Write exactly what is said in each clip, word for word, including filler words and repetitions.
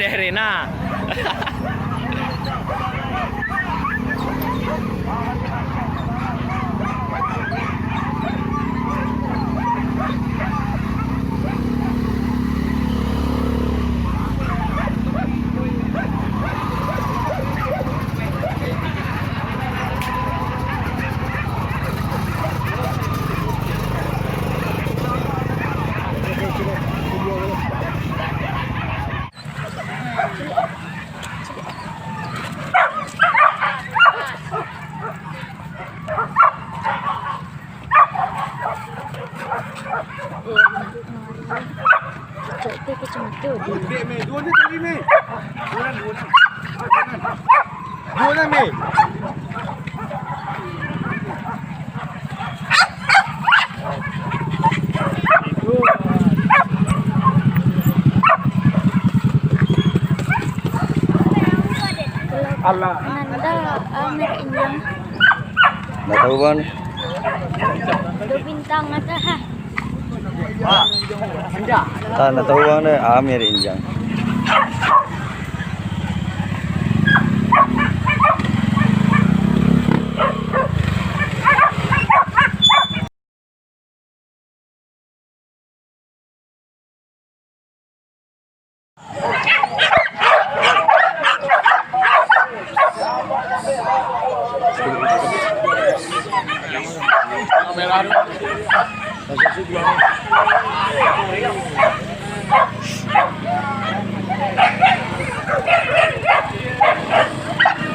Deh, Rena. Dek, Mei, duo ni tadi, Mei. Duo ni, duo ni. Duo ni, Mei. Alah. Nanda, ah, merek Injang. Ndak tahu, Bang. Duo bintang atas, ha. Ah, ndak tahu, Bang, deh. Ah, merek Injang.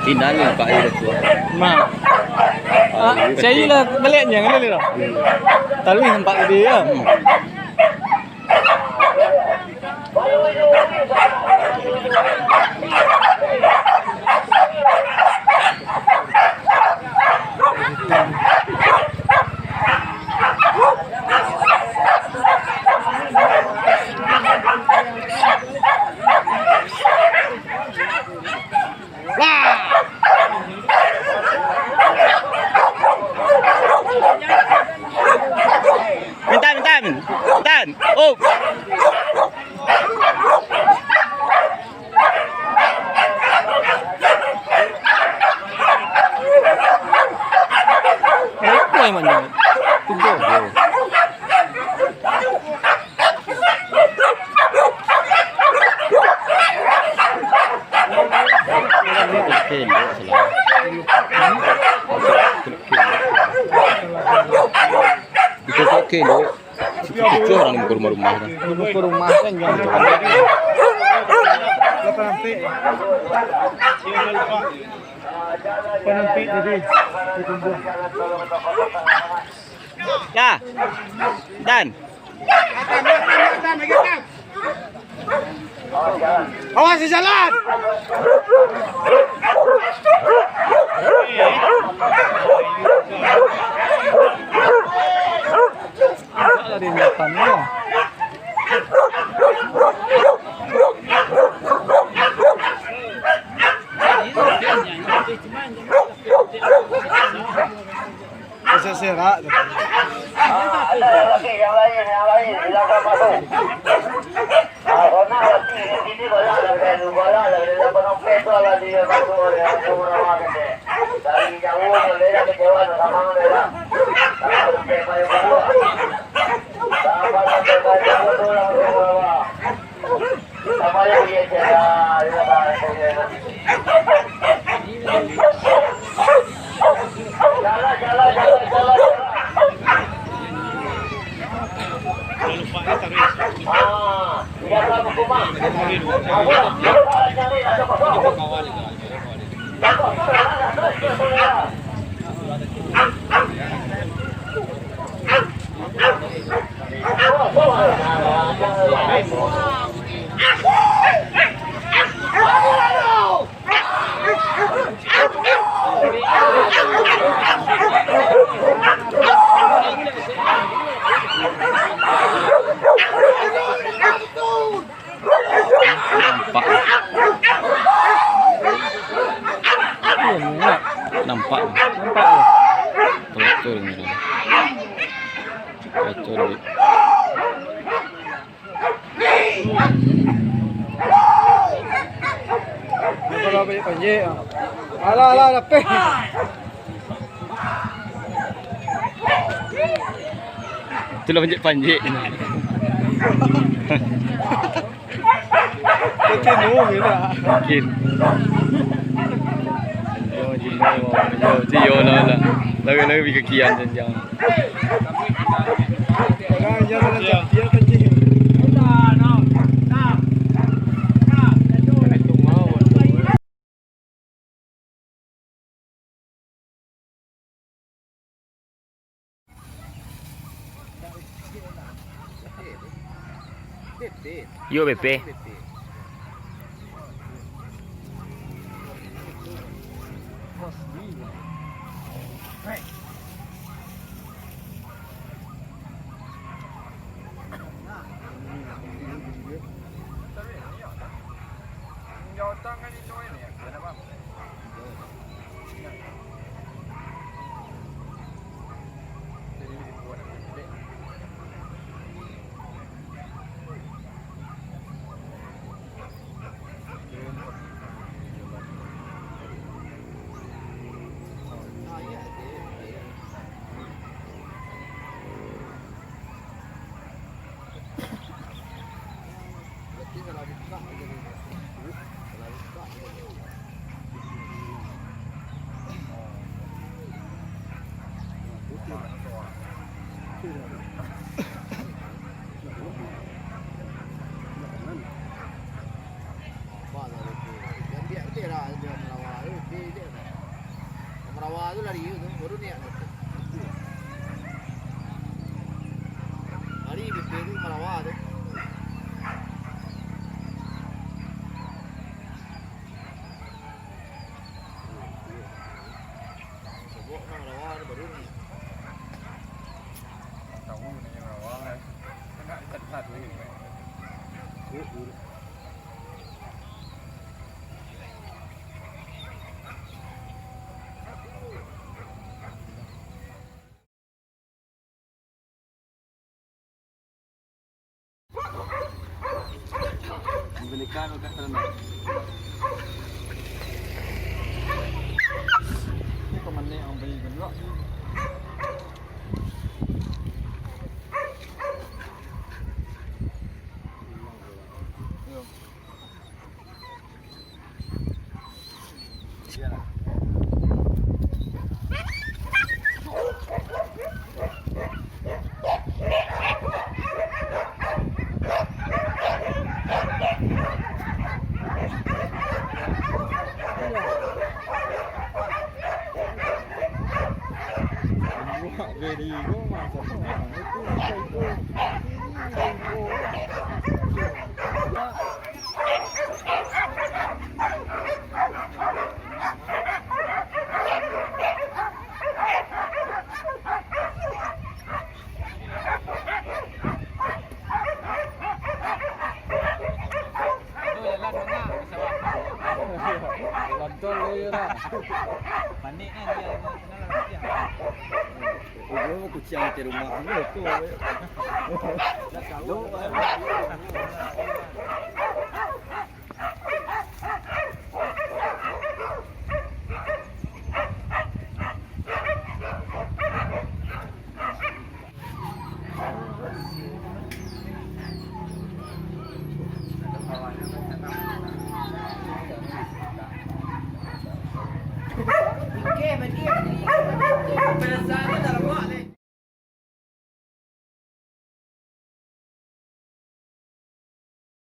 Tingga ni, Pak, iko tu. Nah. Ah, saya lah balik ni, kan, ni lah. Tapi nampak tadi, ya. Hmm. Lah. Mintan, mintan, mintan. Oh. Apa yang mana? Tunggu. Itu oke, lo. Itu orang di muka rumah-rumah kan. Di muka rumah kan, jangan. Penampik tadi. Ya. Dan. Awas di jalan. Bisa serak tu. Ah, ada lagi yang lain, yang lain, silakan masuk. Ah, kau nak lagi di sini, kau nak lagi, kau nak lagi, kau nak lagi, kau nak lagi, kau nak lagi. Dari jauh boleh lah, kecewa sama boleh lah. Sampai payung kedua. Sampai, sampai payung kedua, orang tua. Nampak. Nampak. Nampak. Betul ni. Betul ni. Panjek, ah. Alah, alah, dapek. Itulah panjek-panjek. Mungkin, mungkin lah. Mungkin. Yo, yo, yo, yo, lah, lah. Lagi-lagi pergi ke kian jenjang. Yo, B P. Marawa tu lari tu, baru niat tu. Lari B P tu marawa tu. Sobok marawa tu baru niat. Tahu ni marawa, eh. Kena satu-satu ni. Balikan ka sana. Ini kemana yang beli kedua? Yo. Panik kan dia, dia kenal lah dia. Kuciang di rumah tu, tu.